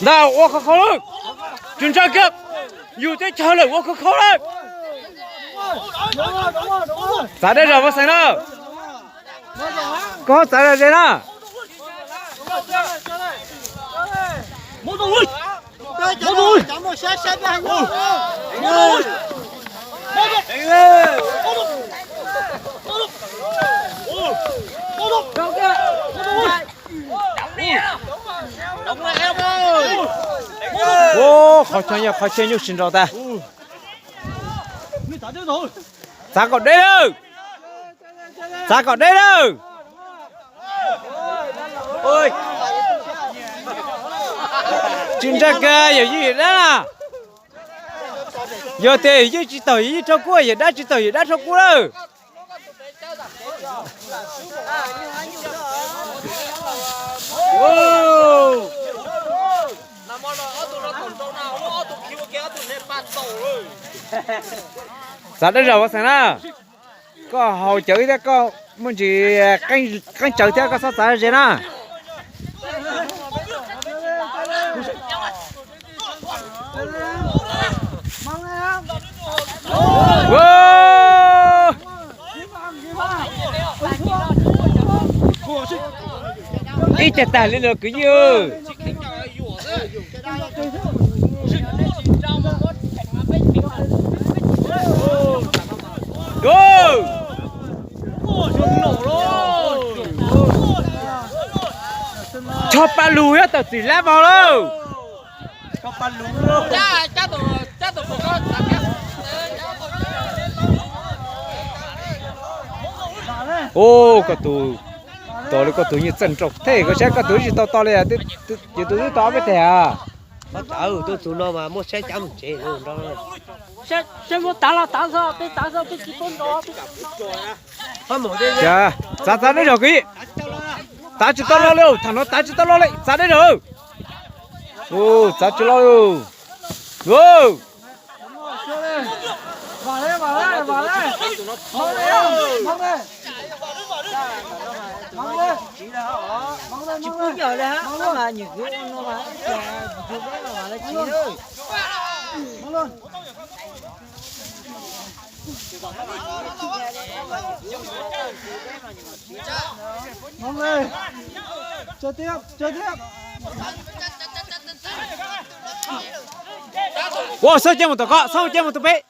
Ntag, ua khov kho lawm. Tsis ntshai kiag, yus teb chaws lawm, ua khov kho lawm. Txav dej zog Vaj Xeem na. Koj txav zog ze na. Ua, qhov chaw yog qhov chaw nyuj tsis nraus tas. Txav kom deb lawm. Txav kom deb lawm. Tsis ntshai kiag yawm yij yawm dab na. Yog tias yawm yij tsis taug yawm yij rho kub, yawm dab tsis taug yawm dab rho kub lawm. Txav dej zog Vaj Xeem na. Koj haus cawv thiab koj muaj ntsis qeeb tsawv thiab koj txhob txav ze na. Ib tag tag li los kwv yij. Chob paj lug nyob tom txim hlab vog lawm. Ua, koj tus, tos li koj tus yeej txawj nraus thiab, koj saib koj tus tsis tau to li, ces tus twb tau ob peb teg a. Tus no mas muaj siab cav mus tsev. Saib muab tav los tav xwb, peb tav xwb peb tsis tau nrov. Txav txav dej zog kwv yij. Tav tsis tau los li, tham no tav tsis tau los li, txav dej zog. Txav tsis los. Ua, xauj cia mus tom ko, xauj cia mus tom pem.